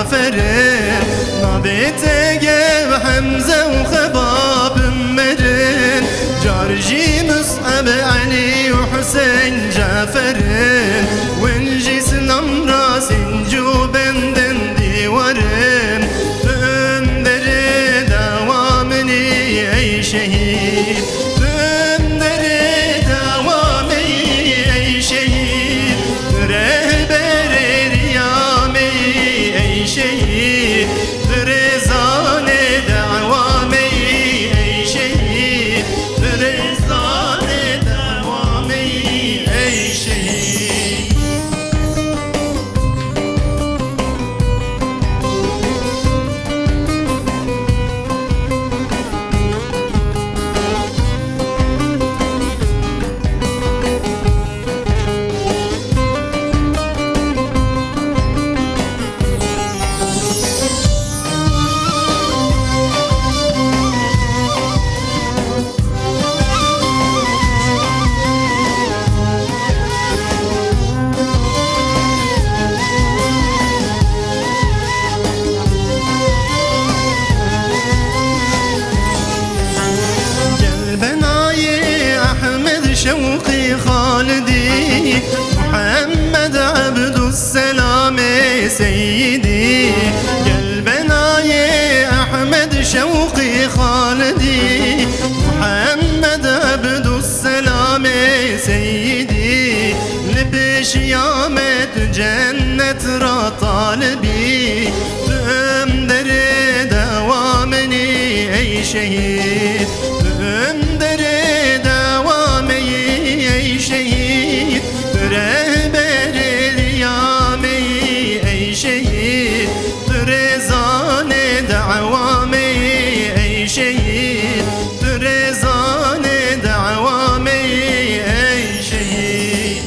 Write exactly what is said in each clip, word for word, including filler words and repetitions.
Ferin, navê te gev Hemze û Xebab Umerin, car jî Mus'eb, Elî û Huseyn Caferin, win jî sinam ra sinc û bendin dîwarin, tu underê dawa min î ey şehîd. Tu underê dawa me yî ey şehîd, tu rehberê riya me yî ey şehîd, tu rêzanê dawa me yî ey şehîd, tu rêzanê dawa me yî ey şehîd. Gel benayê Ehmed Şewqî Xalidî, Muhammed Ebdusselamê Seyyidî. Gel benayê Ehmed Şewqî Xalidî, Muhammed Ebdusselamê Seyyidî. Li pêşiya me tu cennet ra talibî, tu underê dawa min î ey şehîd, tu underê dawa me yî ey şehîd, tu rehberê riya me yî ey şehîd, tu rêzanê dawa me yî ey şehîd, tu rêzanê dawa me yî ey şehîd.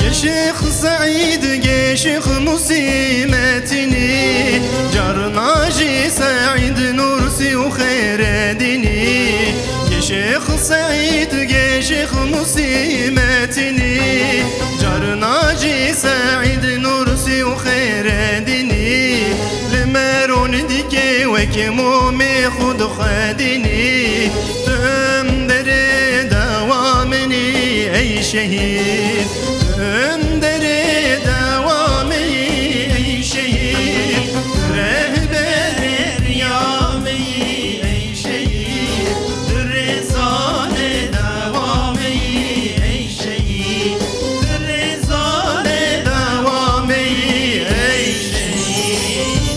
Geşêx Seîd, Geşêx Musî Metînî, carna jî Seîd Nûrsî û Xêredînî. Geşêx Seîd, Geşêx Musî Metînî, carna jî Seîd Nûrsî û Xêredînî. Li Meronî dîkê wekî mûmê xwe dixwedînî. Tu underê dawa min î ey şehîd, tu underê dawa min î ey şehîd, tu rehberê riya min î ey şehîd, tu rêzanê dawa min î ey şehîd, tu rêzanê dawa min î ey şehîd.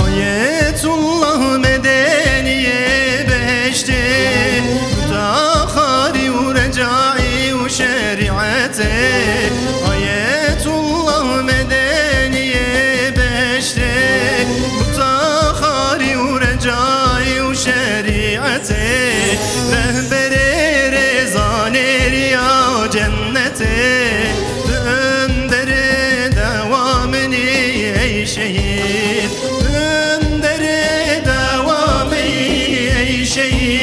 Ayetullah Medeniyê behiştê, Mutaxarî û Recaî û şerîetê. Ayetullah Medeniyê behiştê, Mutaxarî û Recaî û şerîetê. Rehberê rêzanê riya cennetê. Tu underê dawa min î ey şehîd, tu underê dawa min î ey şehîd,